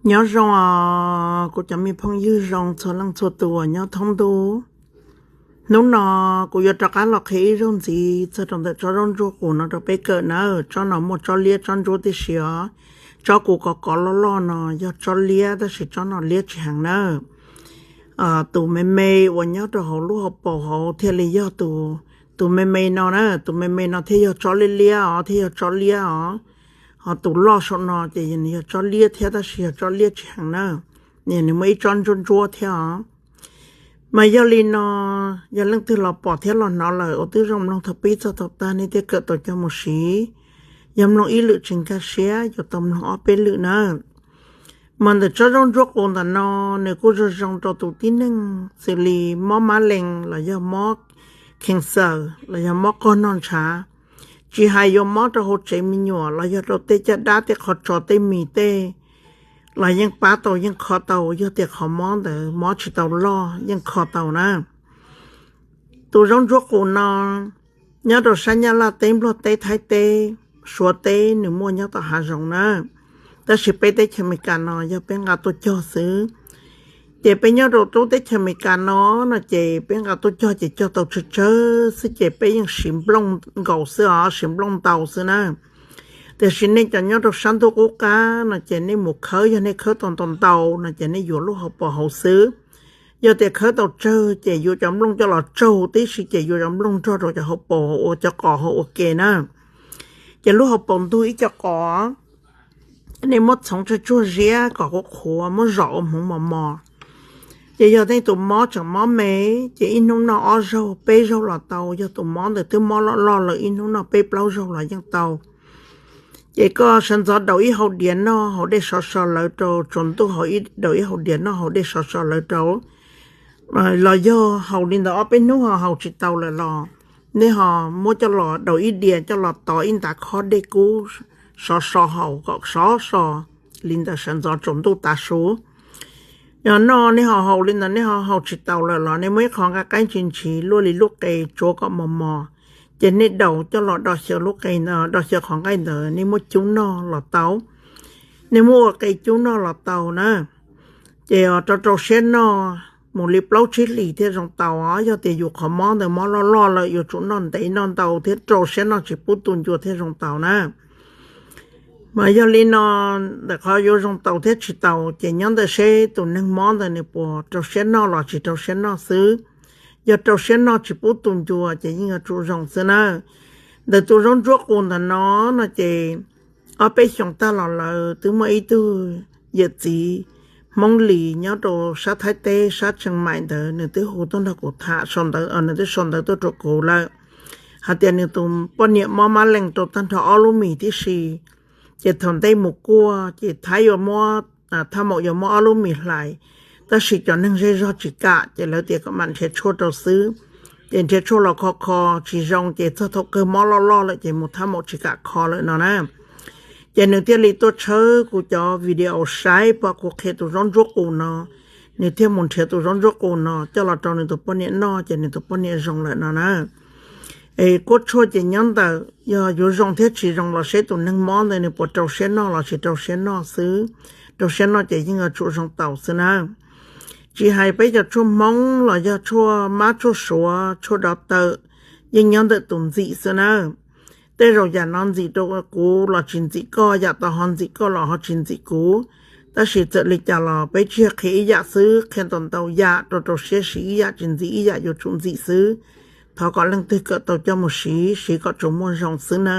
Nyob zoo os, kuv cov me phooj ywg zoo txhua leej txhua tus uas nyob thoob ntuj. Hnub no kuv yuav rov qab los qhia ib zaug ntxiv txog rau ntawm tsob zaub ntsuab qus no rau peb kawm nawb. Tsob no muaj tsob liab tsob ntsuab tib si os. Tsob kuv kov kov loj loj no yog tsob liab, tab sis tsob no liab tsis heev nawb. Tus me me uas nyob rau hauv lub hauv paus hauv thiaj li yog tus, tus me me no na, tus me me no thiaj yog tsob liab liab os, thiaj yog tsob liab os. Ho tus loj saum no ces nws yog tsob liab thiab, tab sis yog tsob liab tsis heev na. Nws muaj ib tsob ntsuab ntsuab thiab os. Mas yog li no, yog leej twg los pom thiab los hnov lawm uas twb zoo mloog thaum pib txog thaum tag, nej thiaj kawm tau coj mus siv. Yog mloog ib lwm tsis nkag siab, yuav tau mloog ob peb lwm na. Mas ntawm tsob zaub ntsuab qus ntawm no, nws kuj zoo zoo rau tus tib neeg xws li mob mab lees los yog mob khees xaws los yog mob qog noj ntshav, tsis hais yuav mob rau hauv tsev me nyuam los yog rau tej caj dab tej qhov tso tej mis tej, los yeej pab tau yeej kho tau, yog tias qhov mob ntawd mob tsis tau loj yeej kho tau na. Tus zaub ntsuab qus no nyob rau sab Nyab Laj teb, Nplog teb, Thaib teb, Suav teb, nws muaj nyob tom hav zoov na. Tab sis peb teb chaws Amelikas no yog peb nqa tuaj cog xwb. Ces peb nyob rau lub teb chaws Amelikas no, no ces peb nqa tuaj cog ces cog tau tsawg tsawg xwb ces peb yeej siv nplooj nkaus xwb os, siv nplooj ntau xwb na. Tiam sis nej cov nyob rau sab ntuj qub qab no ces nej mus khawb, yog nej khawb tau ntau ntau no ces nej yuav lub hauv paus hauv xwb. Yog tias khawb tau tsawg ces yuav cov nplooj coj los tsaug tib si ces yuav cov nplooj nrog rau cov hauv paus ua cov qos hauv ua ke na. Ces lub hauv paus ntug ib co qos, nej muab txhoov tsawg tsuag ziab kom qhuav qhuav, muab zom ua hmoov mos mos. Ces yog nej tus mob tseem mob me, ces ib hnub noj ob zaug peb zaug los tau. Yog tus mob ntawd twb mob loj loj lawm, ib hnub noj peb plaub zaug los yeej tau. Ces koj sawv ntxov daus ib hau diav noj, haus dej sov so lawv rau, tsaus ntuj daus ib hau diav noj, haus dej sov so lawv rau. Los yog haus li ntawd ob peb hnub ho haus tsis tau lawm los nej ho muab coj los daus ib diav coj los tov ib ntav khob dej kub sov so haus kom sov so li ntawd sawv ntxov tsaus ntuj tav su. Yog noj nej ho haus li ntawd nej ho haus tsis tau lawm los nej muab ib qho nqaij qaib ntsis ntsis luaj li lub qe tsuav kom mos mos, ces nej daus coj los do xyaw lub qe, do xyaw qhov nqaij ntawd nej muab cub noj los tau. Nej muab ua qe cub noj los tau na. Ces rau rau siab noj mus li plaub tsib hlis thiaj zoo tau os. Yog tias yus qhov mob ntawd mob loj loj lawm yuav tsum noj ntev noj ntau thiab rau siab noj tsis pub tu ncua thiaj zoo tau na. Mas yog li no, ntawm qhov yuav zoo tau thiab tsis tau ces nyob ntawm seb tus neeg mob ntawd nws puas rau siab noj los tsis rau siab noj xwb. Yog rau siab noj tsis pub tu ncua ces yeej yuav tsum zoo xwb na. Ntawm tus zaub ntsuab qus ntawm no, no ces ob peb xyoos tag los lawm twb muaj ib tug yawm txiv Hmoob Lis nyob rau sab Thaib teb sab Tsheej Maim ntawd nws twb hu tuaj nrog kuv tham sau ntawv, nws twb sau ntawv tuaj rau kuv lawm hais tias nws tus poj niam mob mab lees rau tag nrho ob lub mis tib si. Ces thaum ntej mus kuaj ces thab yuav muab, thaj maum yuav muab ob lub mis hlais, tab sis cov neeg zej zog tsis kam ces lawv tias kom mam nrhiav tshuaj rau xwb. Ces nrhiav tshuaj los kho kho tsis zoo ces txog thaum kawg mob loj loj lawm ces mus thaj maum tsis kam kho lawm no na. Ces nws thiaj li tuaj tshawb kuv cov video saib pom kuv qhia tus zaub ntsuab qus no, nws thiaj mus nrhiav tus zaub ntsuab qus no coj los rau nws tus poj niam noj ces nws tus poj niam zoo lawm no na. Es kuab tshuaj ces nyob ntawm yog yuav zoo thiab tsis zoo los seb tus neeg mob ntawd nws puas rau siab noj los tsis rau siab noj xwb. Rau siab noj ces yeej yuav tsum zoo tau xwb na. Tsis hais peb cov tshuaj Hmoob los yog tshuaj mab tshuaj suav tshuaj dov tawm, yeej nyob ntawm tus ntxim xwb na. Tej zaum yam no ntxim rau kuv los tsis ntxim koj, yam tau ho ntxim koj los ho tsis ntxim kuv. Tab sis txawm li cas los peb tsis yog qhia ib yam xwb, qhia ntau ntau yam rau rau siab siv ib yam tsis ntxim ib yam yuav tsum ntxim xwb. Thov kom leej twg kawm tau coj mus siv, siv kom tsuas muaj zoo xwb na.